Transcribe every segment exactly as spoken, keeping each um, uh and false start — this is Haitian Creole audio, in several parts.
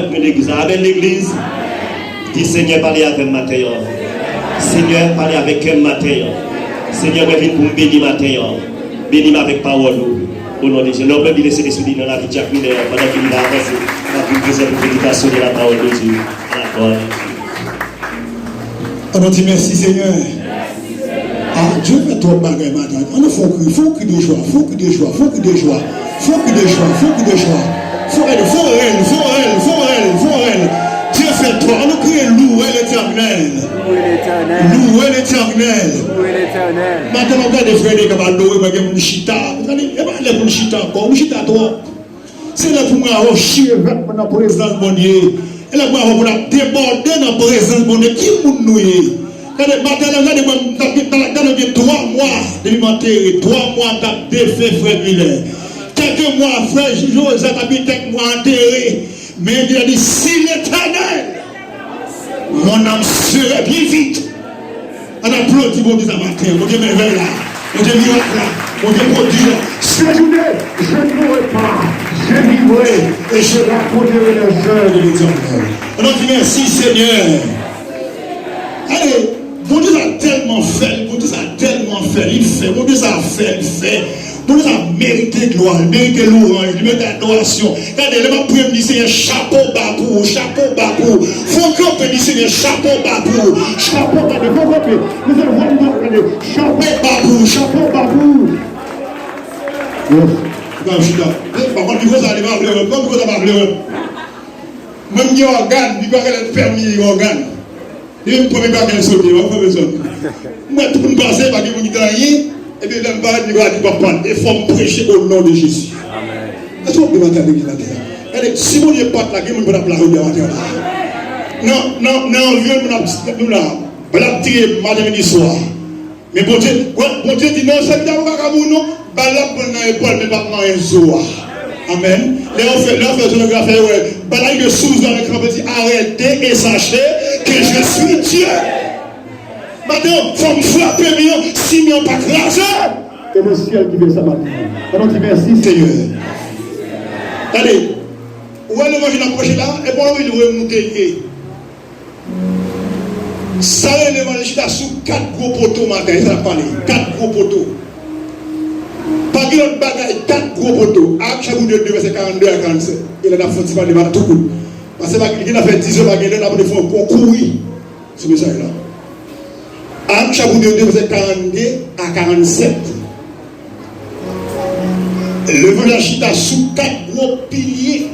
Mwen legliz la. Amèn, legliz. Di, Senyè, pale avè m maten an. Senyè, pale avèk kè m maten an. Senyè, mwen vin pou m beni maten an. Beni m avèk pawòl ou. O non de Jezi. Lè w pèmèt Sentespri nan lavi Jack Miller, pandan ke li va avanse, n ap vin prezan pou predikasyon de la parole de Dieu. A la glwa. Ann nou di mèsi, Senyè. Ah, Dye fè twòp bagay maten. Ann nou fè yon kri, fè yon kri de jwa, fè yon kri de jwa, fè yon kri de jwa, fè yon kri de jwa, fè yon kri de jwa. Fè yon, fè yon rèl, fè yon rèl, fè yon rèl, fè yon rèl. Dye fè twòp. Ann nou kriye, Louez l'Éternel. Louez l'Éternel. Louez l'Éternel. Louez l'Éternel. Maten, mwen gade frè de k ap adore, mwen gen moun chita. Gade, e pa lè pou n chita ankò, nou chita twòp. Se lè pou mwen avè w chire vèt mwen nan prezans Bondye. E lè pou mwen avè w pou n ap debòde nan prezans Bondye. Ki moun nou ye? Gade, maten an, gade mwen, m t ap gen, gade, gade, gen twa mwa depi m antere. Twa mwa m t ap defen frè Miller. Kèk mwa, frè Joseph t ap gen kèk mwa antere. Men li di, si Letènèl, mon âme serait bien vite. Ann aplodi Bondye sa maten. Bondye mèvèy la. Bondye mirak la. Bondye pwodui la. Cette journée, je ne mourrai pas. Je vivrai et je raconterai les œuvres de l'Éternel. Ann di mèsi, Senyè. Ale, Bondye sa tèlman fè, Bondye sa tèlman fè, li fè, Bondye sa fè, li fè. Bondye sa merite glwa, li merite lwanj, li merite adorasyon. Gade, lè m ap priye, m di, Senyè, chapo ba pou ou, chapo ba pou ou. Fò w kanpe, di, Senyè, chapo ba pou ou, chapo ba pou ou. Fò w kanpe, mesye, vwa m ap gade, chapo ba pou ou, chapo ba pou ou. Yes. Ou ka chita. Eh, pa konn mikwo sa, li pa vle wè m. Konn mikwo sa pa vle wè m. Mwen, m gen ògàn, li pa genlè fè m li ògàn. Li menm premye bagay sote, w ap fè bezwen. M wè tout moun pase, pa gen moun ki gen anyen, epi lè m parèt, li va di, "Papa, e fò m preche o non de Jezi." Amèn. Èske w ap debatay legliz la deja? Gade, si Bondye pa t la, gen moun pa t ap la jodi a maten an la. Nan, nan, nan anviwònman nou la, bal ap tire maten, midi, swa. Men Bondye, Bondye di, "Non, sèvitè mwen pa ka mouri non, bal la pran nan epòl, men l p ap manyen zo a." Amèn. Lè yo fè, lè yo fè sonografi a, yo wè bal la rive sou zo a, men kanpe di, "Arrêtez et sachez que je suis Dieu." Maten, fò m frape mi an, si mi an pa kraze. E le syèl ki fè sa maten. Ann nou di, "Mèsi, Senyè." Gade, ou wè levanjil ap preche la, e pa anvi l remoute l ye. Sa rele levanjil chita sou kat gwo poto maten, e sa l ap pale, kat gwo poto. Pa gen lòt bagay, kat gwo poto. Ak chapit de, de vèsè karannde a karannsèt. E la n ap fè yon ti pale tou kout. Paske pa gen, li gentan fè dizè, pa gen lè n ap fè yon kouri sou mesaj la. Ak chapit de, de vèsè karannde a karannsèt. Levanjil chita sou kat gwo pilye.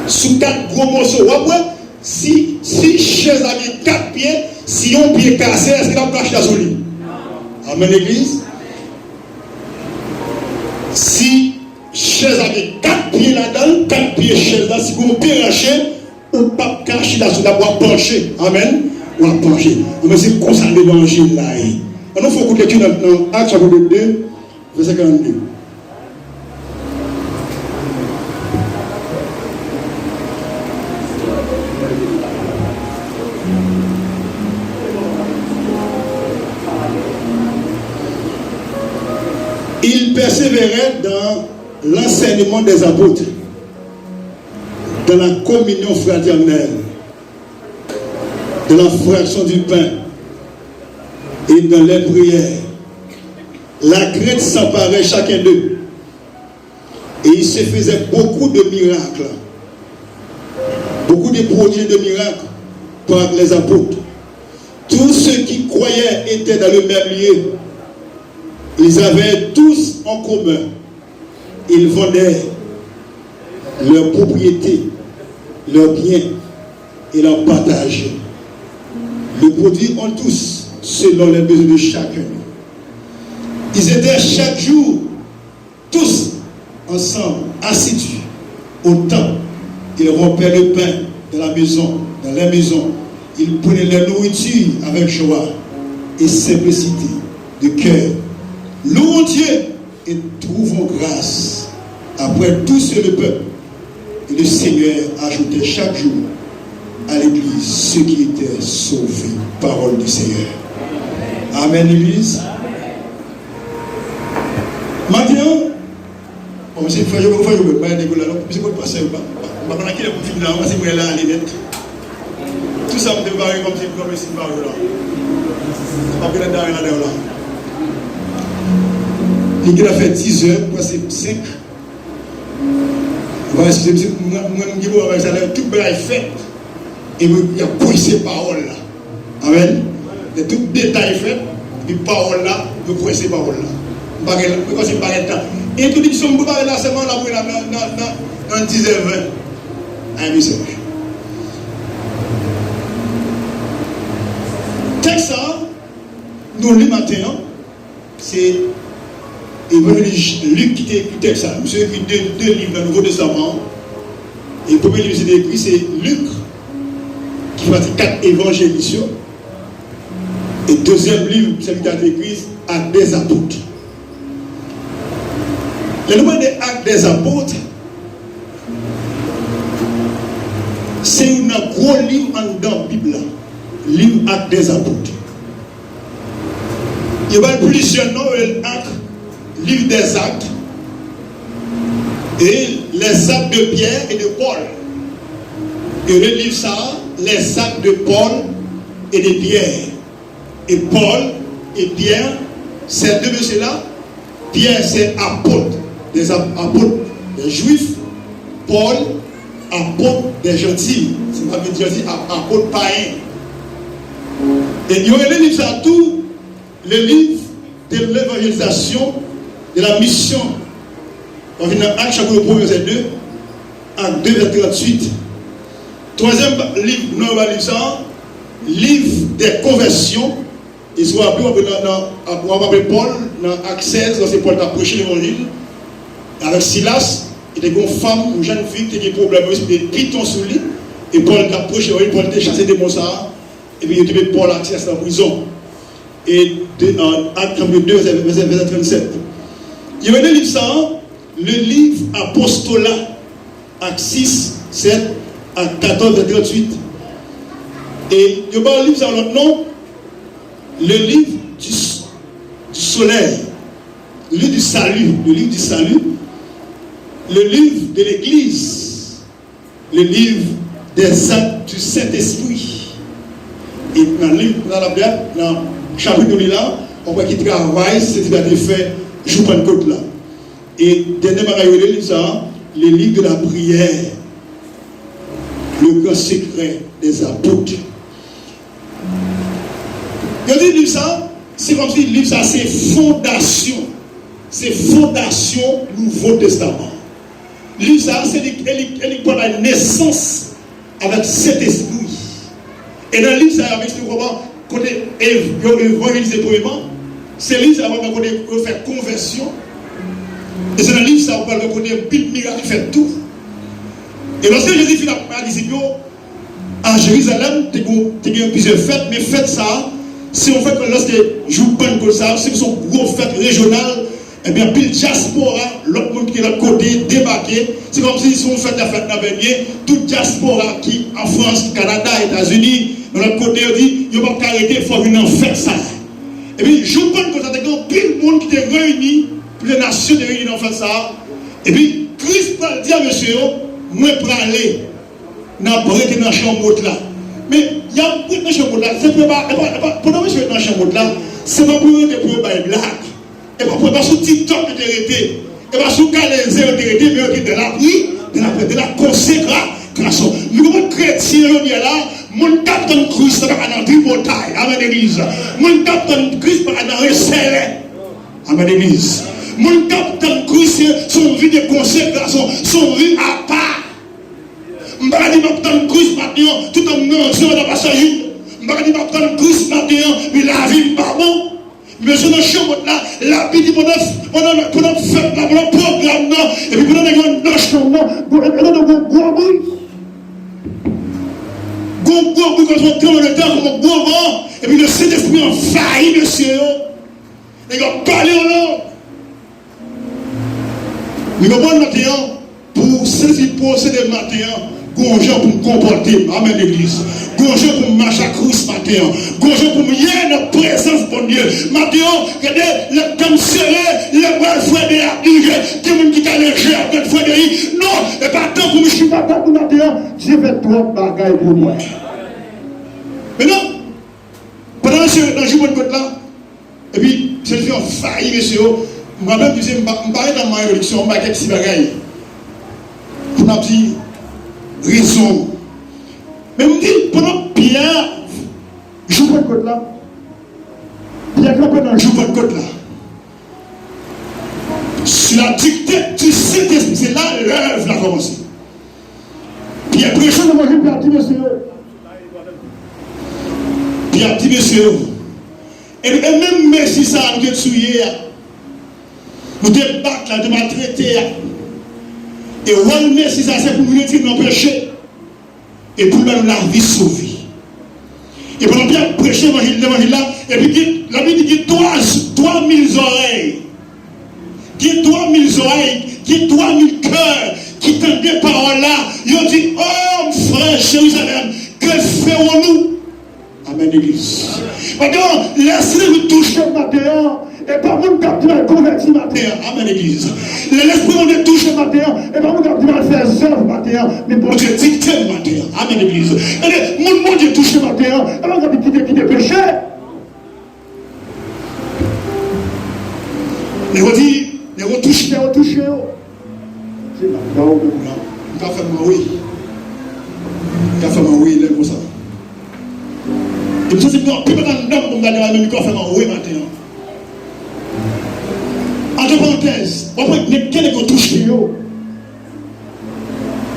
Sou kat gwo moso. W ap wè, si, si chèz la gen kat pye, si yon pye kase, èske l ap ka chita sou li? Amèn, legliz? Si chèz la gen kat pye ladan l, kat pye chèz la, si gon pye rache, ou p ap ka chita sou li, w ap panche. Amèn? W ap panche. Amèn, se konsa levanjil la ye. Ann nou fè yon kout lekti nan, nan Ak chapit de, vèsè karannde. Il persévérait dans l'enseignement des apôtres, dans la communion fraternelle, dans la fraction du pain et dans les prières. La crainte s'emparait chacun d'eux. Et il se faisait beaucoup de miracles, beaucoup de prodiges et de miracles par les apôtres. Tous ceux qui croyaient étaient dans le même lieu. Ils avaient tous en commun. Ils vendaient leurs propriétés, leurs biens, et leurs partageaient le produit en tous selon les besoins de chacun. Ils étaient chaque jour tous ensemble, assidus au temple. Ils rompaient le pain dans la maison, dans les maisons. Ils prenaient leur nourriture avec joie et simplicité de cœur, louant Dieu et trouvant grâce après tout sur le peuple. Et le Seigneur ajoutait chaque jour à l'église ceux qui étaient sauvés. Parole du Seigneur. Amèn, legliz. Maten an, bon, misye fè yo, fè yo, bay nèg yo la, non, misye konn pastè yo pa, pa, M pa konn a kilè pou m fin la, m panse m wè l ale nèt. Tout sa m te pare kòmsi m kòmsi m pa wè la. M ap gen lè dare la dèyè la. Li genlè fè dizè, m panse senk. Mwen, mwen, mwen, mwen, mwen, mwen, mwen, tout bagay fèt. E mwen, y ap prese pawòl la. Amèn. Lè tout detay fèt, epi pawòl la, yo prese pawòl la. M pa gen, mwen panse m pa gen tan. Entwodiksyon m prepare la sèlman la pou la nan, nan, nan, nan dizè ven. Ay, mesye. Tèks sa, nou li maten an, se Evanjelis Lik ki te ekri tèks sa. Misye ekri de, de liv nan Nouvo Testaman an. E premye liv misye te ekri, se Lik, ki fè pati kat evanjelis yo. E dezyèm liv, misye ki te ekri, Actes des Apôtres. Lè nou pale de Actes des Apôtres, se youn nan gwo liv anndan Bib la. Liv Actes des Apôtres. Yo ba l plizyè non, yo rele l Ak, Livre des Actes, e Les Actes de Pierre et de Paul. Yo rele liv sa a Les Actes de Paul et de Pierre. E Paul e Pierre, ces deux messieurs-là, Pierre, c'est apôtre des ap-, apôtres des Juifs. Paul, apôtre des Gentils. Se pa vle di Janti, ap-, apôtre païen. E yo rele liv sa tou, le livre de l'évangélisation, de la mission. Ou vin nan Ak, chapit premye, vèsè de, Ak de, vèsè tranntuit. Twazyèm liv, non, yo ba liv sa, Livre des Conversions. E si w ap li, w ap nan, nan, w ap wè Pòl nan Ak sèz, lòske Pòl t ap preche levanjil avèk Silas, e te gen yon fanm, yon jèn fi ki te gen pwoblèm, yo te piton sou li, e Pòl t ap preche levanjil, Pòl te chase demon sa a, epi yo te met Pòl ak Silas nan prizon. E de, an, Ak chapit de, vèsè, vèsè, vèsè trannsèt. Yo rele liv sa a, le livre Apostolat. Ak sis, sèt, ak katòz, vèsè tranntuit. E yo ba liv sa lòt non, le livre du, du soleil, le livre du salut, le livre du salut, le livre de l'église, le livre des actes du Saint-Esprit. E nan liv, nan Labib, nan chapit nou li la, w ap wè ki travay Sentespri a te fè jou Pannkot la. E dènye bagay yo rele liv sa a, le livre de la prière, le grand secret des apôtres. Yo di liv sa a, se kòmsi liv sa a se fondasyon, se fondasyon Nouvo Testaman. Liv sa a, se li, e li, e li k pral bay nesans avèk Sentespri. E nan liv sa a, y ap eksplike kòman, kote ev-, yo evanjelize premyeman, se liv sa a vrèman kote yo fè konvèsyon. E se nan liv sa a ou pral wè kote anpil mirak fèt tou. E lòske Jezi fin ap bay disip yo, a Jerizalèm, te gen, te gen plizyè fèt, men fèt sa a, se yon fèt ke lòske jou Pannkot sa a, se yon gwo fèt rejyonal, ebyen, anpil dyaspora, lòt moun ki te lòt kote, debake. Se kòmsi se yon fèt k ap fèt nan Vènye, tout dyaspora ki an Frans, Kanada, Etazini, nan lòt kote, yo di, yo p ap ka rete, fò vin nan fèt sa a. Epi, jou Pannkot sa, te gen anpil moun ki te reyini, plizyè nasyon te reyini nan fèt sa a. Epi, Kris pral di a mesye yo, mwen prale. N ap rete nan chanm wot la. Men, y ap rete nan chanm wot la. Se pou yo pa, e pa, e pa, pandan mesye yo rete nan chanm wot la, se pa pou yo rete pou yo bay blag. E pa pou, e pa sou TikTok yo te rete. E pa sou K D Z yo te rete, men yo te dans la pri-, dans la, dans la konsekrasyon. Nou konprann kretyen jodi a la, moun k ap tann Kris la pa ka nan tripotay. Amèn, legliz. Moun k ap tann Kris pa ka nan resèlè. Amèn, legliz. Moun k ap tann Kris, se, se yon vi de konsekrasyon, se yon vi apa. M pa ka di m ap tann Kris maten an, toutan m nan zye nan pastè Jid. M pa ka di m ap tann Kris maten an, men lavi m pa bon. Men se nan chanm wot la, Labib di pandan, pandan, pandan fèt la, pandan pwogram nan, epi pandan nèg yo nan chanm nan, gon, epi tande gon gwo bri. Gon gwo bri kòmsi yon tranblemanntè, kòmsi yon gwo van, epi le Sentespri anvayi mesye yo. Nèg yo ap pale an lang. Nou konprann maten an, pou sezi posede maten an, gon jan pou m konpòte m. Amèn, legliz. Gon jan pou m mache ak Kris maten an. Gon jan pou m ye nan prezans Bondye. Maten an, gade, lè dam sere, lè bra frè de a bouge, gen moun ki ka leve avèk frè de li. Non, e pa tan pou m chita tankou maten an. Dye fè twòp bagay pou mwen. Men non, pandan mesye yo nan jou Pantkòt la, epi, se li fè anvayi mesye yo. M rapèl m di, m pa, m pa ret nan manyen rediksyon, m bay kèk ti bagay pou n ap di rezon. Men m di, pandan Pyè, jou Pantkòt la, Pyè kanpe nan jou Pantkòt la. Sou la dikte di Sentespri, se la lèv la kòmanse. Pyè preche levanjil, Pyè di mesye yo. Pyè di mesye yo. E, e menm Mesi sa a nou te touye a, nou te bat la, nou te maltrete a. E wòl Mesi sa a, se pou nou retire nan peche. E pou l ba nou lavi sove. E pandan Pyè ap preche levanjil, levanjil la, epi gen, Labib di gen twa, twa mil zòrèy. Gen twa mil zòrèy, gen twa mil kè ki tande pawòl la. Yo di, "O, frè Jerizalèm, que ferons-nous?" Amèn, legliz. Pandan Lespri Bondye touche maten an, e pa moun k ap di m al konvèti maten an. Amèn, legliz. Lè Lespri Bondye touche maten an, e pa moun k ap di m al fè zèv maten an, men Bondye dikte m maten an. Amèn, legliz. Gade, moun Bondye touche maten an, e pa moun k ap di kite, kite peche. Nèg yo di, nèg yo touche, nèg yo touche yo. Se pa ba ou menm la. M ka fè m anwe. M ka fè m anwe lè konsa. E m santi m gen anpil bagay anndan m pou m gade la, men m ka fè m anwe maten an. Antre parantèz, w ap wè nèg, gen nèg yo touche yo.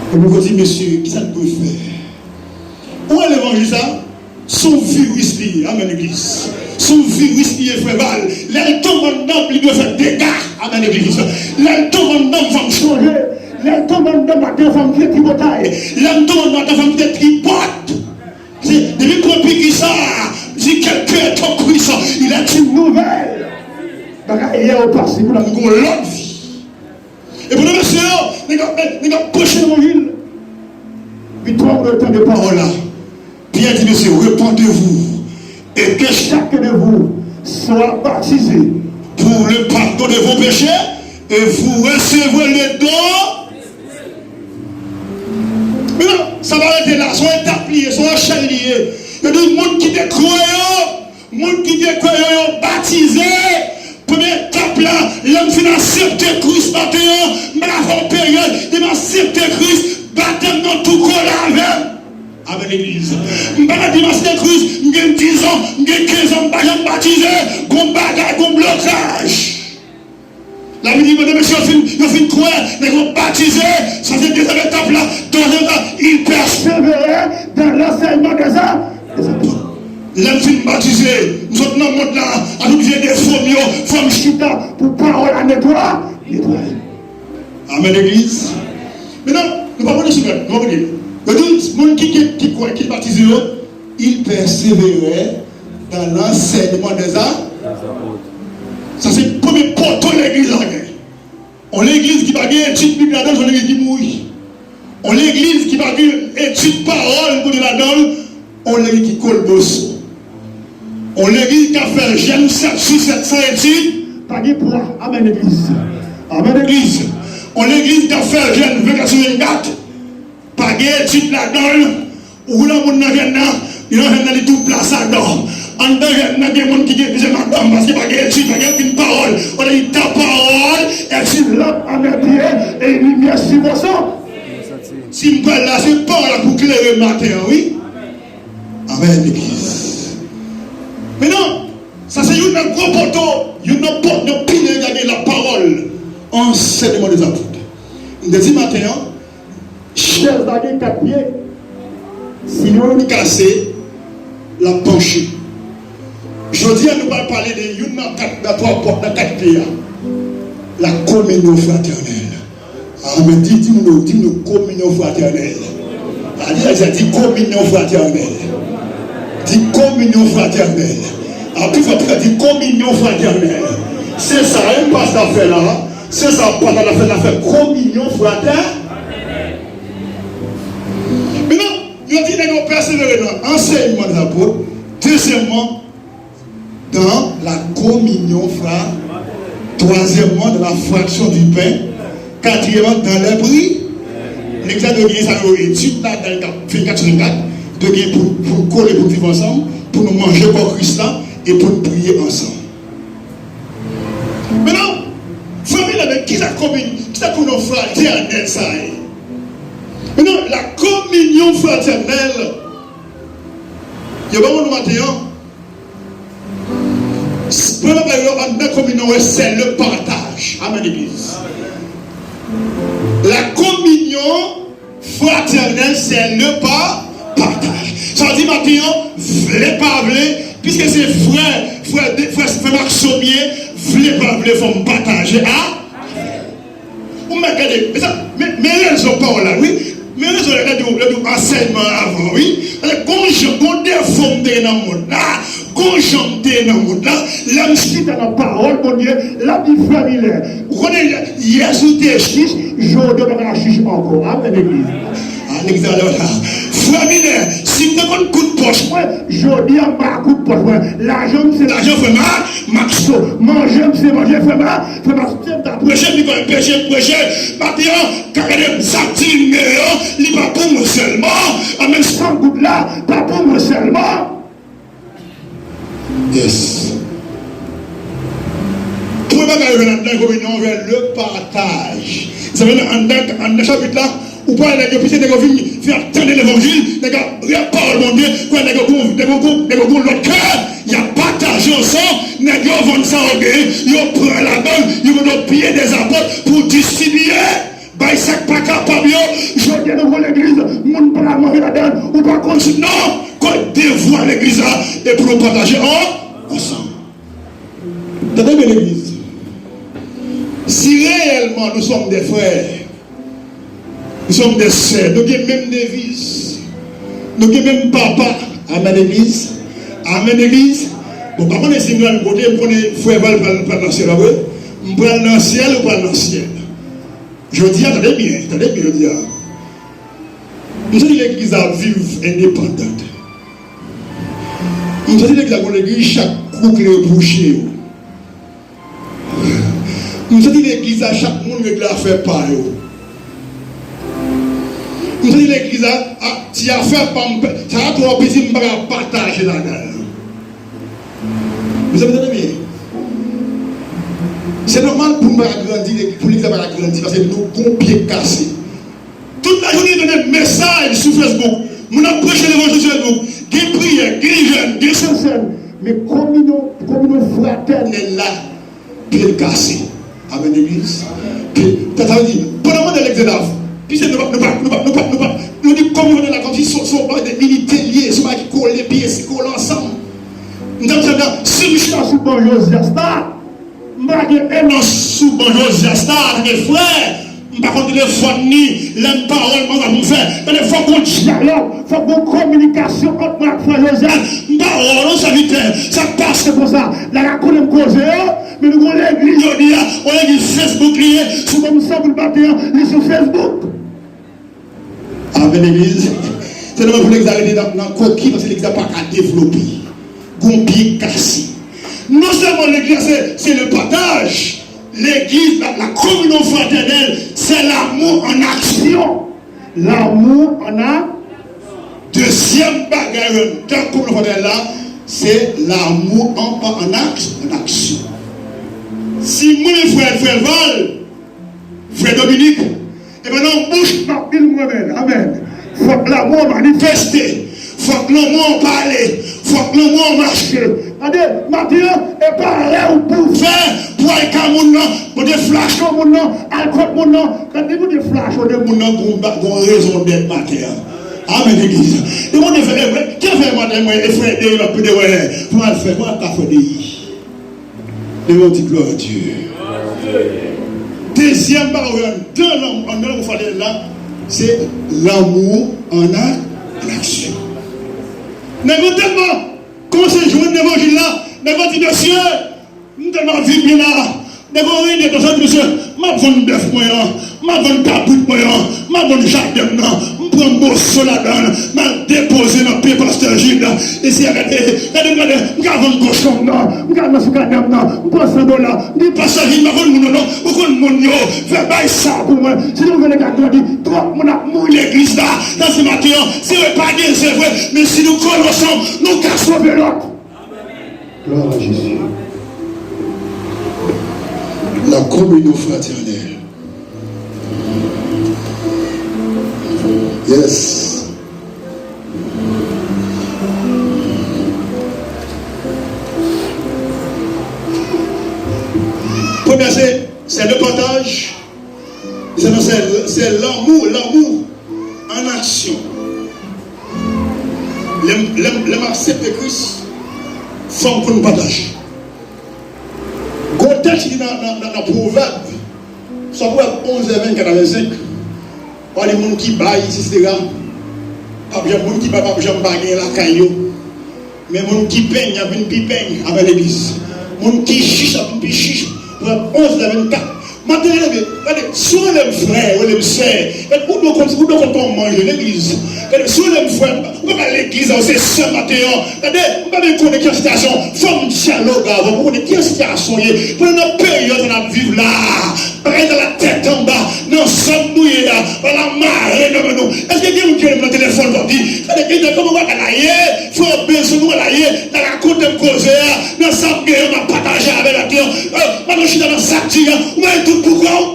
E nou di, "Mesye, ki sa n dwe fè?" Ou wè levanjil sa? Se yon viris li ye, amèn, legliz. Se yon viris li ye, frè Val. Lè l tonbe anndan m, li dwe fè dega, amèn, legliz. Lè l tonbe anndan m, fò m chanje. Lè l tonbe anndan m, maten, fò m kite tripotay. Lè m tonbe anndan m, maten, fò m kite tripòt. Se, depi m pran piki sa, di, "Quelqu'un est en Christ, il est une nouvelle." Bagay yè yo pase, kounye a m gen yon lòt vi. E pandan mesye yo, nèg ap, nèg ap preche levanjil. Epi twa moun yo tande pawòl la. Pyè di mesye yo, "Repentez-vous, et que chacun de vous soit baptisé pour le pardon de vos péchés, et vous recevrez le don." Men non, sa pa rete la, se yon etap li ye, se yon echèl li ye. Yo di moun ki te kwè yo, Moun ki te kwè yo, yo batize. Premye etap la, lè m fin aksepte Kris maten an, m pa ka fè yon peryòd, depi m aksepte Kris, batèm nan tou kole avè m. Amèn, legliz. M pa ka di m aksepte Kris, m gen dizan, m gen kenzan, m pa janm batize, gon bagay, gon blokaj. Labib di, pandan mesye yo fin, yo fin kwè, nèg yo batize, sa se dezyèm etap la. Twazyèm etap, il persévérait dans l'enseignement des apôtres. Lè m fin batize, m sot nan mond la, a tout vye defo m yo, fò m chita pou pawòl la netwa-, netwaye. Amèn, legliz. Mentnan, nou pa konn sou gad, nou pa konn. Yo di, moun ki, ki, ki kwè, ki batize yo, il persévérait dans l'enseignement des apôtres. Sa se premye poto legliz la gen. Yon legliz ki pa gen etid bib ladan l, se yon legliz ki mouri. Yon legliz ki pa gen etid pawòl Bondye ladan l, yon legliz ki kolboso. Yon legliz k ap fè jèn sèt sou sèt san etid, pa gen pwa. Amèn, legliz. Amèn, legliz. Yon legliz k ap fè jèn vennkat sou vennkat, pa gen etid ladan l. Ou wè moun nan jèn nan, li nan jèn nan, li tou plas adan. Anndan jèn nan, gen moun ki gen plizyè madanm, paske pa gen etid, pa gen okenn pawòl. Olye li ta pawòl, est une lampe à mes pieds et une lumière sur mon chemin. Si m pral la, se pawòl la pou klere maten an, wi. Amèn, legliz. Men non, sa se youn nan gwo poto, youn nan pòt, nan pilye gade la pawòl, ansèyman dè apot. M te di maten an, chèz la gen kat pye. Si youn kase, l ap panche. Jodi a, nou pral pale de youn nan kat, nan twa pòt, nan kat pye a. La communion fraternelle. Amèn. Di, di moun yo, di moun yo, communion fraternelle. A, di, di, di communion fraternelle. Di communion fraternelle. A, pi fò, pi fò, di communion fraternelle. Se sa, e, pastè ap fè la. Se sa, pastè ap fè, ap fè communion fraternelle. Yo di nèg yo pèsevere nan ansèyman dè apot. Dezyèmman, dans la communion fra-, troisièmement, dans la fraction du pain, quatrièmement, dans les prières. Legliz la dwe gen sa yo etid ladan l k ap vennkat sou vennkat, dwe gen pou, pou n kole, pou n viv ansanm, pou nou manje kò Kris la, e pou n priye ansanm. Mentnan, fanmi la, men kisa komin-, kisa kominyon fratènèl sa ye? Mentnan, la communion fraternelle, yo ban nou maten an, premye bagay yo anndan kominyon, wè, c'est le partage. Amen, legliz. La communion fraternelle, c'est le pa-, partage. Sa vle di maten an, vle pa vle, piske se frè, frè, frè, frè Maxo m ye, vle pa vle, fò m pataje a. Ou mèt gade, men sa, men, men rezon pawòl la, wi. Men rezon lè di w, lè di w ansèyman avan, wi. Paske gon jan, gon defo m te gen nan mond la, gon jan m te ye nan mond la, lè m chita nan pawòl Bondye, l ap di frè Milè, ou konnen yè, yè si w te chich, jodi a w pa ka chich ankò. Amen, legliz. A, legliz alò la. Frè Milè, si m te konn kout pòch mwen, jodi a m pa kout pòch mwen. Lajan m se lajan frè Ma-, Maxo. Manje m se manje frè Ma-, frè Maxo. Se m ta preche, li pa preche, preche. Maten an, ka gade m sa k di m yo, li pa pou mwen sèlman. Anmenm san goud la, pa pou mwen sèlman. Yes. Premye bagay yo jwenn anndan kominyon, yo jwenn le partage. Sa vle di anndan, anndan chapit la, ou pa wè nèg yo, piske nèg yo vin, vin ap tande levanjil, nèg yo ap rep pawòl Bondye, kwè nèg yo gon, nèg yo gon, nèg yo gon lòt kè, y ap pataje ansanm, nèg yo vann sa yo genyen, yo pran ladan l, yo mete yo pye dèzapot pou distribiye. Bay sa k pa kapab yo, jodi a nou gon legliz, moun pa ka manje ladan l, ou pa konn si non, kote devwa legliz la, e pou nou pataje an, ansanm. Tande byen legliz. Si reyèlman nous sommes des frères, nous sommes des sœurs, nou gen menm deviz, nou gen menm papa, amen legliz, amen legliz. Bon, pa konnen si m pral kote, m konnen frè Val pral, pral nan syèl, pa vre? M pral nan syèl, ou pral nan syèl. Jodi a, tande byen, tande byen jodi a. M santi legliz la ap viv endepandan. M santi legliz la gon legliz chak kou kle yo bouche yo. M santi legliz la chak moun regle afè pa yo. M santi legliz la, a, ti afè pa m, sa a twò piti, m pa ka pataje ladan l. Mezanmi, tande byen. Se nòmal pou n pa ka grandi, pou legliz la pa ka grandi, paske nou gon pye k kase. Tout lajounen, tande mesaj sou Facebook. Moun ap preche levanjil sou Facebook. Gen priyè, gen jèn, gen sèn. Men kominyon, kominyon fratènèl la, pye l kase. Amen, legliz. Pye, sa, sa vle di, pandan mande legliz la, piske nou pa, nou pa, nou pa, nou pa, nou pa, nou di kominyon la kòmsi se, se yon bagay de inite l ye, se yon bagay ki kole, pye, se kole ansanm. M t ap di sa, si m chita sou ban Jozyas la, m pa gen enans sou ban Jozyas la, antanke frè, m pa konn telefòn ni, lè m pawòl, m pa pou m fè. Tande, fòk gon dyalòg, fòk gon kominikasyon ant mwen ak frè Jozyas. M pa wè w non, sèvitè, sa k pase konsa? La, la konnen m koze yo, men nou gon legliz jodi a, yon legliz Facebook li ye, sou ban m san goud maten an, li sou Facebook. Amen, legliz. Se nòmal pou legliz la rete nan, nan koki, paske legliz la pa ka devlope. Gon pye k kase. Non sèlman legliz la, se, se le partage. Legliz la, la communion fraternelle, c'est l'amour en action. L'amour en a-, dezyèm bagay yo anndan kominyon fratènèl la, se l'amour en, en action, en action. Si mwen, frè, frè Val, frè Dominik, e pa nan bouch m ap di l m renmen l. Amèn. Fòk lanmou an manifeste. Fòk lanmou an pale. Fòk lanmou an mache. Tande, maten an, e pa rèv pou fè pou al ka moun nan, pou te flache moun nan, al kot moun nan. Tande, pou te flache de moun nan, gon, gon rezon dèt maten an. Amèn, legliz. E moun te fè, e, ki fè maten mwen, e frè de, l ap pede wè, pou al fè, pou al ka fè de. Levanjil, gloire à Dieu. Dezyèm bagay anndan lanmou, anndan lanmou fratènèl la, se lanmou an a-, an aksyon. Nèg yo tèlman kòmanse jwenn levanjil la, nèg yo di, mesye, m tèlman viv byen la, Epi w rele konsa, di, "Mesye, m ap vann bèf mwen an, m ap vann kabrit mwen an, m ap vann jaden m nan, m pran moso ladan l, m al depoze nan pye pastè Jid." Isi a gade, gade, gade, m ka vann kochon m nan, m ka nan sou kanè m nan, m pran san dola, m di, "Pastè Jid, m pa konn moun yo non, ou konn moun yo, fè bay sa pou mwen." Si nou vle ka grandi, twòp moun ap mouri legliz la, nan se maten an, se vre pa gen, se vre, men si nou kole ansanm, nou ka sove lòt. Gloire à Jésus. La communion fraternelle. Yes. Premye, se, se le partage. Se, se, se lanmou, lanmou an aksyon. Lè m, lè m, lè m aksepte Kris, fò m konn pataje. Gwo tèks ki nan, nan, nan, nan Pwovèb, swa Pwovèb onz vè vennkat a vennsenk, pale moun ki bay, etsetera. P ap janm, moun ki bay p ap janm pa gen lakay yo. Men moun ki peny ap vin pi peny avè legliz. Moun ki chich ap vin pi chich. Pwovèb onz vè vennkat. Maten, rele, gade, si w rele m frè, rele m sè, gade, ou dwe konn, ou dwe konn kòman manje legliz. Gade, si w rele m frè, ou pa ka legliz la, ou se sè maten an. Gade, m pa vle konnen ki sitiyasyon, fò m dyaloge avè w pou konnen ki sitiyasyon w ye. Pandan nan peryòd sa n ap viv la, bagay sa la tèt anba, nan zòn nou ye a, bagay la mare nan men nou. Èske gen moun ki rele m nan telefòn pou di, gade, gade kòman bagay la ye, frè, bezwen nou la ye, nan rakonte m koze a, nan sa m genyen m ap pataje avè ladan. Madan chita nan sa k di a, ou mete tout pou kò w.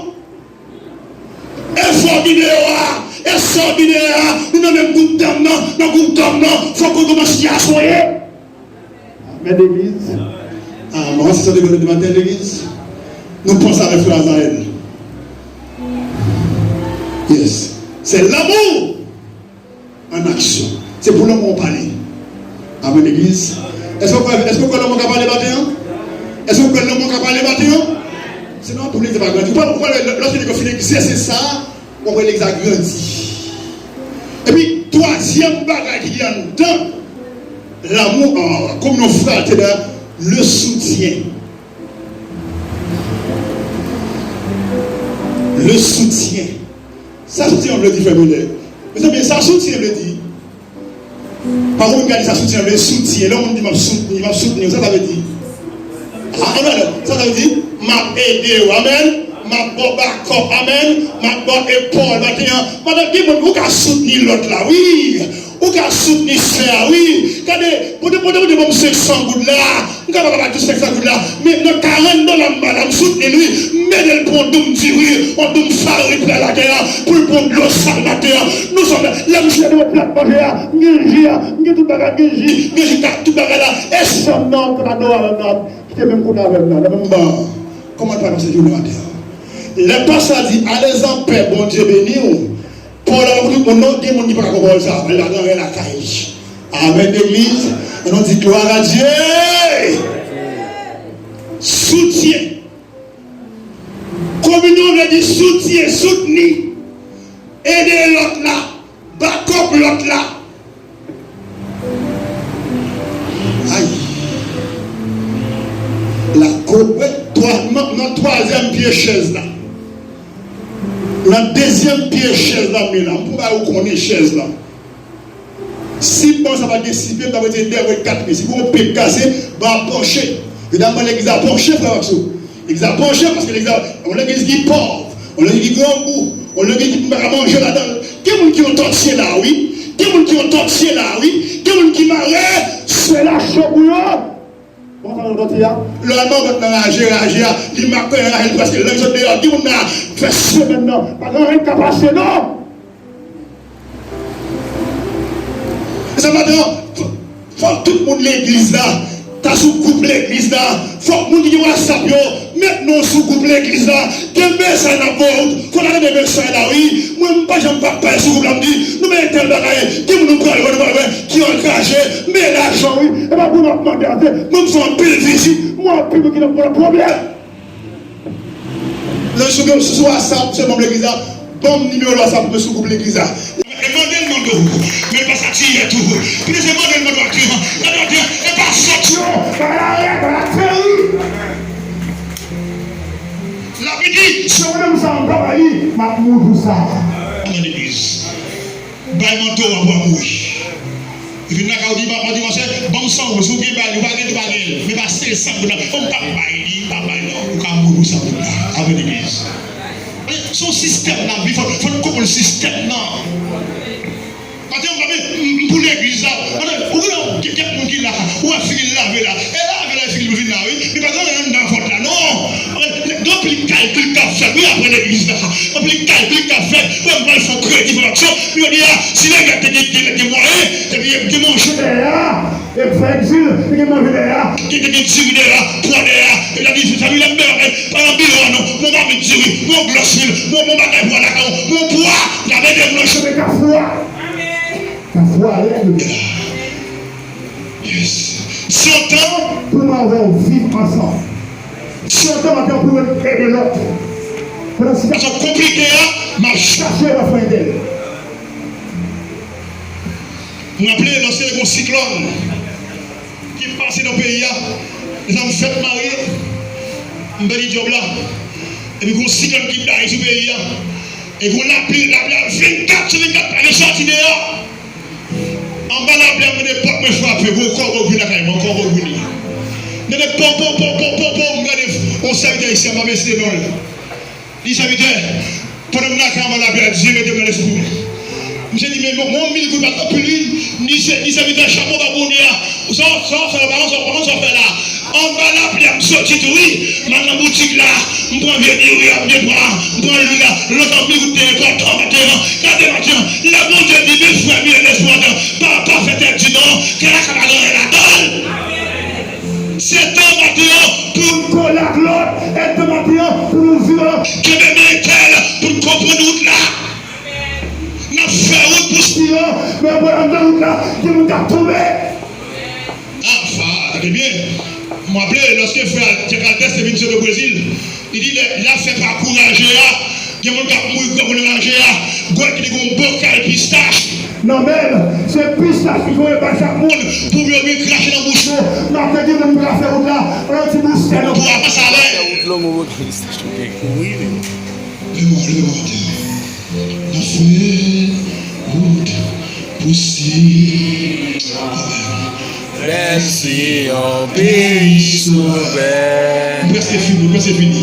E fò bine yo a, e sò bine a, nou nan menm gwoup dam nan, nan gwoup dam nan, fò w konn kòman sitiyasyon ye. Amèn, legliz. Amen. Se sa de maten, legliz. Nou panse avèk frè Azaèl. Yes. Se lanmou an aksyon. Se pou lanmou an pale. Amèn, legliz. Èske w kwè, èske w kwè lanmou ka pale maten an? Èske w kwè lanmou ka pale maten an? Se nan pou legliz pa grandi. Ou pa, ou pa, lòske nèg yo fin egzèse sa, w ap wè legliz la grandi. Epi, twazyèm bagay ki gen anndan lanmou an, kòm yon fratè, le soutien. Le soutien. Sa soutyen an vle di, frè Milè? Mezanmi, sa soutyen vle di? Pa konn gade sa soutyen an vle, soutyen. Lè yon moun di, "M ap soutni, m ap soutni w," sa sa vle di? A, amèn. Sa sa vle di? M ap ede w, amèn. M ap ba w bakòp, amèn. M ap ba w epòl, maten an. Madan, gen moun, ou ka soutni lòt la, wi. Ou ka soutni sè a, wi. Gade, Bondye, Bondye, Bondye ban m senk san goud la. M ka pa kapab di senk san goud la, men nan karant dola m ba la, m soutni l wi. M ede l pran yon doum diri, yon doum farit la lakay la, pou l pran dlo sal maten an. Nou sòm, lè m jwenn yon plat manje a, m gen ji a, m gen tout bagay, m gen ji, m gen ji, tout bagay la. E sè m nan, tata Nora nan, ki te menm kote avè m nan, nan menm ban an. Kòman l pa pase jounen maten an? Lè pastè a di, "Allez en paix, Bondye beni w." Pawòl la pa pou tout moun non, gen moun ki pa ka konprann sa. Men la gen anyen lakay. Amèn, legliz. Ann nou di, "Gloire à Dieu." Soutyen. Kominyon vle di soutyen, soutni. Ede lòt la. Bakòp lòt la. Ay. La ko-, wè, twa-, nan, nan twazyèm pye chèz la. Nan dezyèm pye chèz la, men la, m pou ba ou konnen chèz la. Si ban sa pa t gen sis pye, m t ap retire dèyè kat pye. Si gon pye k kase, ban ap panche. Medam, ban legliz la panche, frè Maxo. Legliz la panche, paske legliz la, yon legliz ki pòv, yon legliz ki grangou, yon legliz ki pa ka manje ladan l. Gen moun ki yon tòtye la, wi. Gen moun ki yon tòtye la, wi. Gen moun ki mare, se la cho pou yo. Bon, sa nou tande a? Lè manman nan raje, raje a, li makòy raje, li prèske lang sot deyò. Gen moun nan fè semèn nan, pa gen anyen k ka pase, non. Se maten an, fò, fò tout moun legliz la, ta sou gwoup legliz la. Fò moun ki gen WhatsApp yo, met non sou gwoup legliz la. Gen mesaj n ap voye, fò n ap tande mesaj la, wi. Mwen, m pa janm pa pale sou gwoup la, m di, nou mennen tèl bagay, gen moun nou pral wè, nou pral wè, ki angaje, men lajan, wi. E pa pou nou ap mande, ate, mwen, m fè anpil vizit, mwen, anpil moun ki nan pwoblèm. Lè sou, sou, sou WhatsApp, se manm legliz la, ban m nimewo WhatsApp mwen sou gwoup legliz la. E mande l mande w, men pa sa ti yè tou. Plis se mande l mande w ak li, gade w, e pa sòt yo, pa la rèd, pa la teri. Mwen menm sa m pa bay li, m ap mouri pou sa. Nan legliz. Bay manto a pou a mouri. Li vin lakay ou di, "Manto, manto, manto, ban m san ou, si w gen bay li, ou pa gen, ou pa gen l. Men pa se san pou nan, ou pa bay li, pa bay non, ou ka mouri pou sa pou la." Avè legliz. Se yon sistèm nan, fò, fò n konprann sistèm nan. Maten, m, m, m pou legliz la. Maten, ou gen kèk moun ki la, ou wè figi l lave la. E lave la, figi l vin la, wi. Men pa gen anyen anndan vant la, non. Gen anpil kalkil k ap fèt, wi, apre legliz la. Anpil kalkil k ap fèt. Ou wè, m pral fè yon kredi pou aksyon. Men yo di, a, si legliz te gen, gen, gen mwayen, epi gen manje dèyè a, e fè egzil, te gen manje dèyè a, gen, te gen diri dèyè a, pwa dèyè a. Epi la di, sa, wi, la, m pa nan biwo, non. Mwen pa met diri, mwen glòs, wi, mwen, mwen bagay pwa lakay, mwen pwa, la, mete mwen cheve kafou a. Kafou a lèd. Yes. Se yon tan pou mwen avè w viv ansanm. Se yon tan maten pou youn ede lòt. Pandan sitiyasyon konplike a, m ap chache w a fè entèl. M raple lòske te gen yon siklòn ki pase nan peyi a, lè sa m fèk marye, m pèdi djòb la. Epi gen yon siklòn ki blayi sou peyi a. E gen lapli, lapli a vennkat sou vennkat, pa gen sòti deyò. Anba lapli a, m tande pòt mwen frape, gen yon kòbo k vin lakay mwen, yon kòbo k vini. M tande pon, pon, pon, pon, pon, pon, m gade yon sèvitè ayisyen, m pa mèsi non l. Li di, "Sèvitè, pandan m lakay anba lapli a, Dye mete m nan lespri m." Misye di, "Men, men, men, yon mil goud pa t anpil, wi." M di, "Se, di sèvitè, chapo ba bonè a. Sa, sa, sa, pa konn sa, pa konn sa w fè la." Anba lapli a, m soti tou, wi. M al nan boutik la, m pran vye diri a, m te pran, m pran lwil la. Lontan, mil goud te enpòtan, maten an. Gade, maten an, lè Bondye di, men frè m, il est l'espoir, pa, pa fè tèt di non, kè la ka pa gen anyen ladan l. Se tan maten an pou n kole ak lòt, e tan maten an pou nou viv ansanm. Kenbe men entèl pou n konprann wout la. N ap fè wout pou Siyon, men pandan n nan wout la, gen moun k ap tonbe. Afa, tande byen. M raple, lòske frè Jack Altes te vin sot o Brezil, li di, lè, lè afè pa kou raje a, gen moun k ap mouri gwo kou nan raje a, gwèl ki te gen yon bokal pistach nan men l, se pistach li voye bay chak moun pou yo vin krache nan bouch yo. Maten, gen moun ki ka fè wout la, yon ti boustè nan pou avanse avè l. Fè wout longo, wout pistach, ok. Wi, men. Lemonn, lemonn. N ap fè wout pou Siyon. Lè Siyon peyi souvè. M prèske fini, m prèske fini.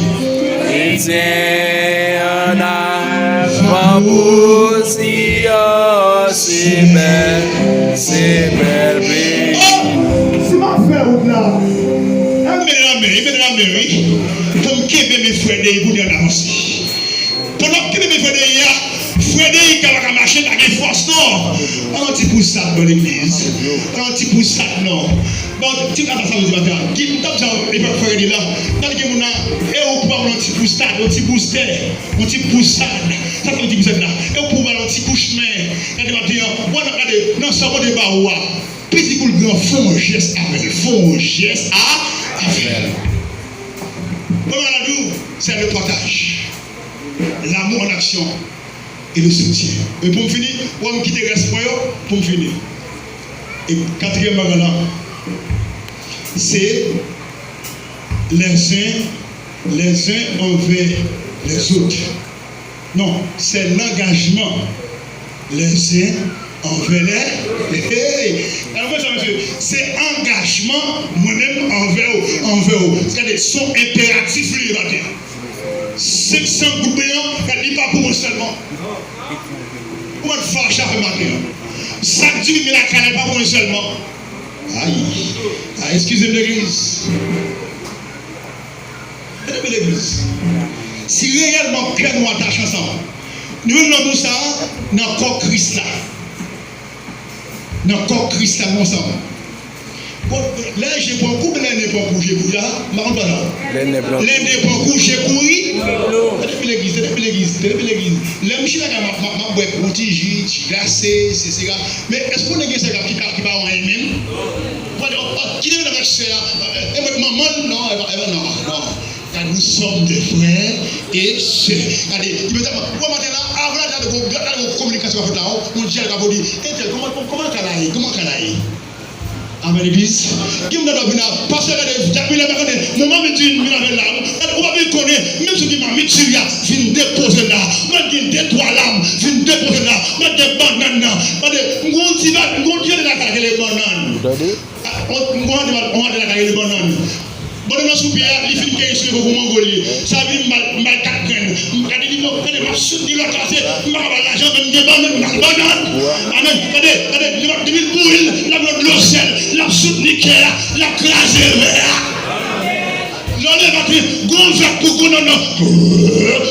Kretyen an avan pou Siyon, se bèl, se bèl peyi. Oh, si m ap fè wout la, e mete nan men, e mete nan men, wi. Fò m kenbe men frè Dey pou n avanse. Pandan w kenbe men frè Dey a, frè Dey ka pa ka mache, l pa gen fòs non. An yon ti pousad nan legliz. An yon ti pousad non. Bon, ti kaka sa yo di maten an. Ki, m t ap di w, epòk frè Dey la, gade gen moun nan, e ou pou ba m yon ti pousad, yon ti boustè, yon ti pousad. Sa se yon ti pousad la. E ou pou ba l yon ti kouch men. Gade maten an, w ap gade, nan sa Bondye ba ou a, piti kou l gran, fè yon jès avè l, fè yon jès a, avè l. Premye bagay la di w, se le partage. L'amour en action et le soutien. E pou m fini, w a m kite rès mwen yo pou m fini. E katriyèm bagay la, se les uns, les uns envers les autres. Non, c'est l'engagement les uns envers les. Hey, hey. Gade sa, mesye. Se angajman mwen menm anvè w, anvè w. Gade, se yon enperatif li ye maten. Senk san goud mwen an, gade, li pa pou mwen sèlman. Ou mèt fache avè m maten an. Sa k di li lakay la, li pa pou mwen sèlman. Ay, ay, eskize m, legliz. Tande byen, legliz. Si reyèlman kè nou atache ansanm, nou menm nan nou sa a, nan kò Kris la. Nan kò Kris la, nou ansanm. Bon, lè je pran kou, lè ne pran kou, je kouri la, m pa konn pa la. Lè ne pran kou. Lè ne pran kou, je kouri. Tande byen, legliz, tande byen, legliz, tande byen, legliz. Lè m chita la, m ap, m ap, m ap bwè yon ti ji, ti glase, etsetera. Men èske w konnen gen sèl ki pa, ki pa wè anyen menm? Ou pa di, oh, oh, kite m avèk sè a. E mwen, manman l, non, e pa, e pa, non, non. Gade, nous sommes des frères et sœurs. Gade, imedyatman, ou wè maten la, avan la, gade, gade, gade, kominikasyon ka fèt la, yon dyalòg ka fèt, entèl, kòman, kòman kay la ye, kòman kay la ye? Amèn, legliz. Gen moun nan vin la, pastè, gade, Jack Miller pa konnen, men manmi di vin avè l la. Ou pa vin konnen, menm si gen manmi diri a, vin depoze l la. Mwen gen de twa lam, vin depoze l la. Mwen gen bannann nan. Gade, m gon ti va, m gon ti jardin lakay la, gen le bannann. Ou tande? Ah, on, m gon jardin, on jardin lakay la, gen le bannann. Bannann nan sou pye a, li fin kere sou pye kou mango li. Sa vin m ba l, m ba l kat grenn. M gade li, m gade, m ap soutni lòt la, se, m pa ka ba l lajan, men m gen bannann, m ba l bannann. Amèn. Gade, gade, li ap, depi l bouri l, l ap nan dlo sèl, l ap soutni kè a, l ap kraze vè a. Lè w leve maten, gon vè pou gon nannan.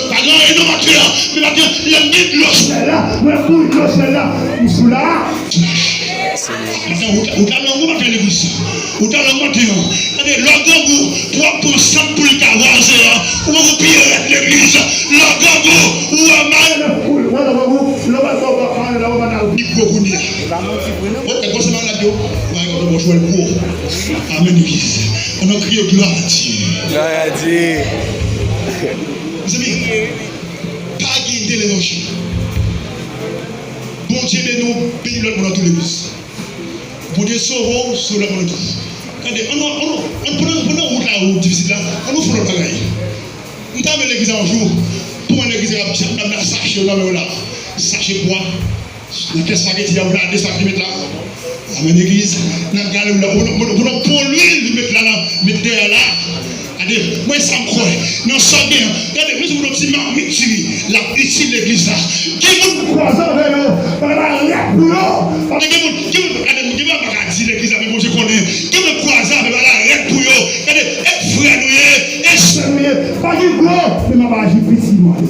Pa gen anyen non maten an, men maten an, lè m gen dlo sèl la, mwen bouri dlo sèl la, m sou la. Maten, ou ta, ou ta long maten legliz. Ou ta long maten an. Gade, lè w grangou, pou w ap pran sant pou l ka vwazen an. Ou poko pi rèd legliz. Lè w grangou, ou wè mal. Ou wè lè w grangou, lè w wè kò w pa mal, lè w wè mal pi gwo kounye a. Ou wè kòman se malad yo. Ou wè kòman bòch wè l gwo. Amèn legliz. Ann nou kriye glwa a Dye. Glwa a Dye. Mezanmi, pa gen de levanjil. Bondye beni w, beni lòt moun nan tou legliz. Bondye sove w, sove lòt moun tou. Tande, ann, ann, ann, pandan, pandan wout la, wout difisil la, ann nou fè lòt bagay. M ta renmen legliz la yon jou, pou mwen legliz la, ap, ap, ap chache yo nan men w la. Chache bwa, nan kè espageti a, w lade sa ki met la. Amèn, legliz, nan galon la, ou nan, ou nan, ou nan pon lwil, li met la, la, met dèyè la. Gade, mwen sa m kwè, nan sa w gen an. Gade, mezanmi, yon ti mamit diri, l ap itil legliz la. Gen moun kwaze avè yo, bagay la rèd pou yo. Gade, gen moun, gen moun, gade, gen moun pa ka di legliz la, men Bondye konnen. Gen moun kwaze avè bagay la rèd pou yo. Gade, e frè nou ye, e sè nou ye. Pa gen gwo, men m ap aji piti mwen.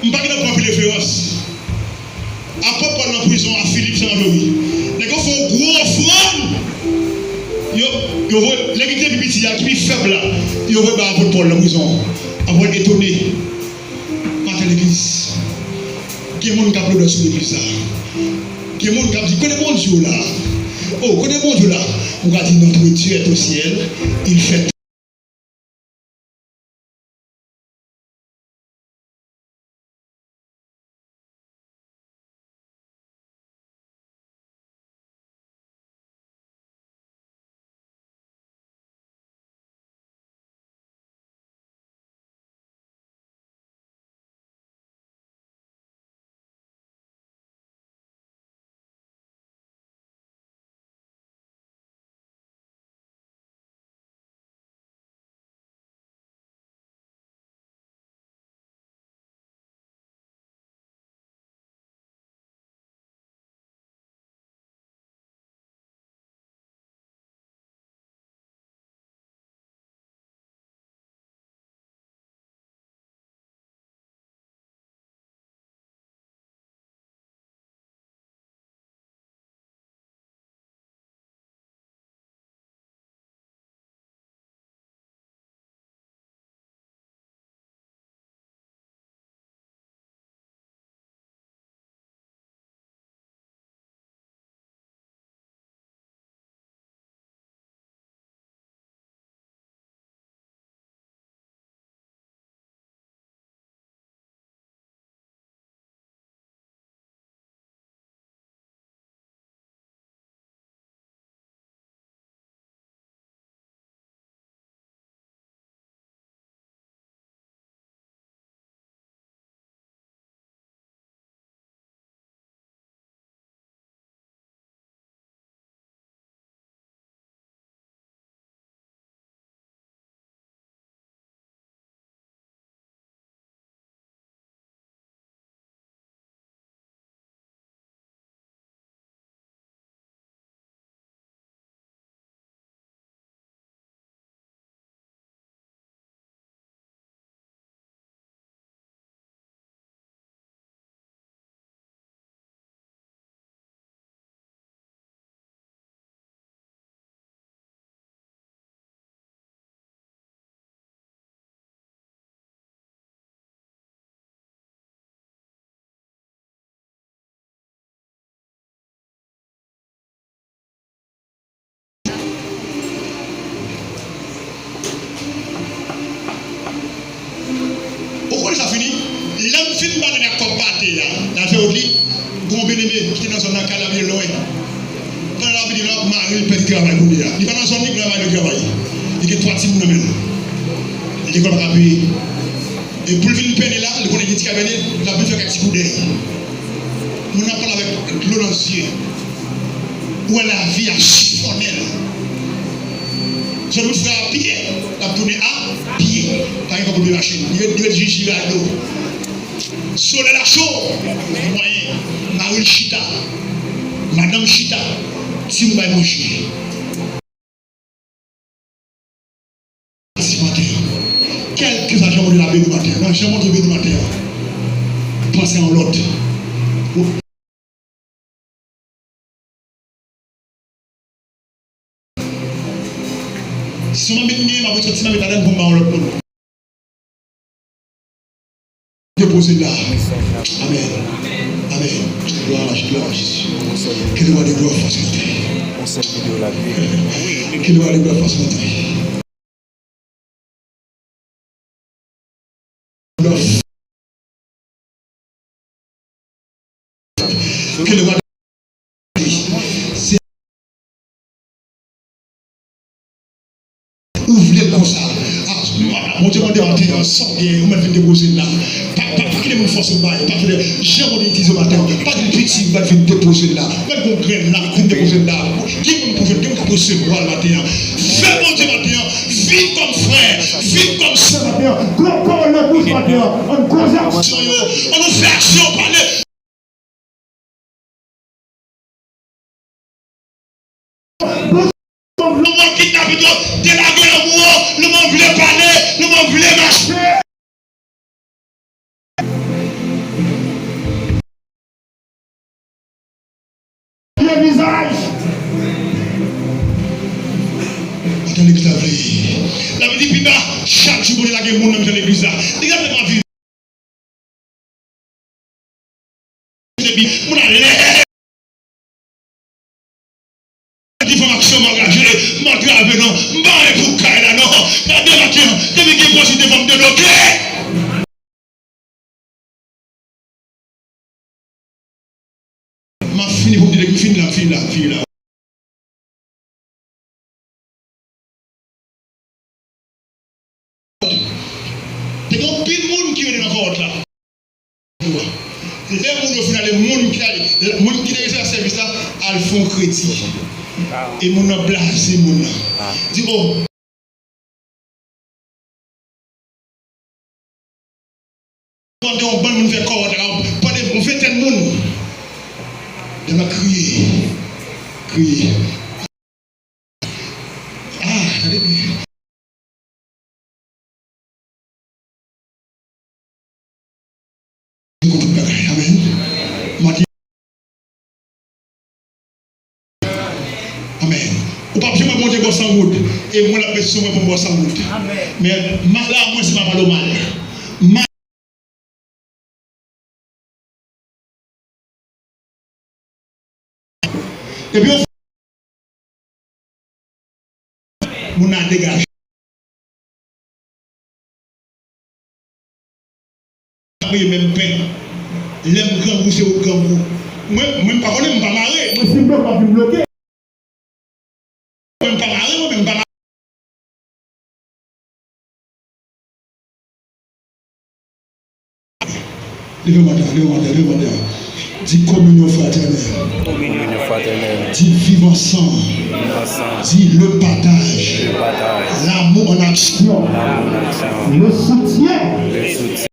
M pa gentan pran anpil referans. Apot Pòl nan prizon a Filip, Jan, Jori. Nèg yo fè yon gwo ofrann. Yo, yo voye, nèg ki te pi piti a, ki pi fèb la, yo voye bay apot Pòl nan prizon an. Apot Pòl etone. Maten legliz. Gen moun k ap lodè sou legliz la. Gen moun k ap di, kote Bondye w la? O, kote Bondye w la? Ou ka di, notre Dieu est au ciel, il fait Ou konnen sa fini? Lè m fin ba nèg la kòb pate a, l al fè wout li. Gon byeneme ki te nan zòn nan, kay la vin lwen. Pandan l ap vini la, mari l pèdi travay kounye a. Li pa nan zòn li, men mari l travay. Li gen twa timoun nan men l. Lekòl pa ka peye. E pou l vin pèdi la, li konnen gen ti kay pèdi, l ap vin fè kèk ti kou dèyè. Moun nan pale avèk dlo nan zye. Ou wè lavi a chifonnen l. Zòn wout frè a pye, l ap tounen a pye. Pa gen kòb pou peye machin. Li ret, li ret jis Jirado. Solèy la cho, mwen, mari l chita, madanm chita, timoun bay manje. Pase maten an. Kèlkeswa jan Bondye la beni maten an, nan jan Bondye beni maten an, panse a yon lòt. Si se yon mamit m genyen, m ap retire ti mamit ladan l pou m ba yon lòt moun. Depoze l la. Amèn. Amèn. Glwa, glwa a Jezi. Ke le roi de gloire fasse monter. Ke le roi de gloire fasse monter. Ke le roi de gloire. Ou vle l konsa. Ah, Bondye mande w maten an, sa w gen, ou mèt vin depoze l la. Pa, pa, pa kite moun fòse w bay. Pa kite jan Bondye itilize w maten an. Pa gen piti, ou mèt vin depoze l la. Ou mèt gon grenn la, vin depoze l la. Gen moun pou jwenn, gen moun k ap resevwa l maten an. Fè Bondye maten an. Viv kòm frè, viv kòm sè maten an. Pran pawòl nan bouch maten an. Ann koze aksyon yo. Ann nou fè aksyon pale. Lemonn kidnape yo, delage lanmou an, lemonn vle pale, lemonn vle mache. Vye vizaj. Antan legliz la vle. Lavi di pi ba, chak jou Bondye lage moun nan mitan legliz la. Legliz la tèlman vide. Depi moun alèz. Difamasyon m anraje, m antrave non, m pa anyen pou kay la non. Gade maten an, depi gen pwosite fò m debloke. M ap fini pou m di, m fini la, m fini la, m fini la. Te gen anpil moun ki rete nan kòwòt la. Lè moun yo fin ale, moun ki ale, moun ki te resevwa sèvis la, al fè yon kredi. E moun nan blaze moun nan. Di, oh, pandan yon bann moun fè kòwòt la, pandan yon ventèn moun, yo nan kriye, kriye. Ah, tande byen. Amèn. Maten. Amèn. Ou p ap janm wè Bondye bò san goud. E mwen l ap met sou mwen pou m bò san goud. Men la, mwen se pa pale w mal. Ma- Epi yon moun nan degaje. Ap peye menm pen. Lè m grangou, se ou k grangou. Mwen, mwen m pa konnen, m pa mare. Mwen si m bloke, m ap vin bloke. Mwen m pa mare, mwen menm m pa mare. Leve maten, leve maten, leve maten. Di communion fraternelle. Communion fraternelle. Di viv ansanm. Viv ansanm. Di le partage. Le partage. L'amour en action. L'amour en action. Le soutien. Le soutien.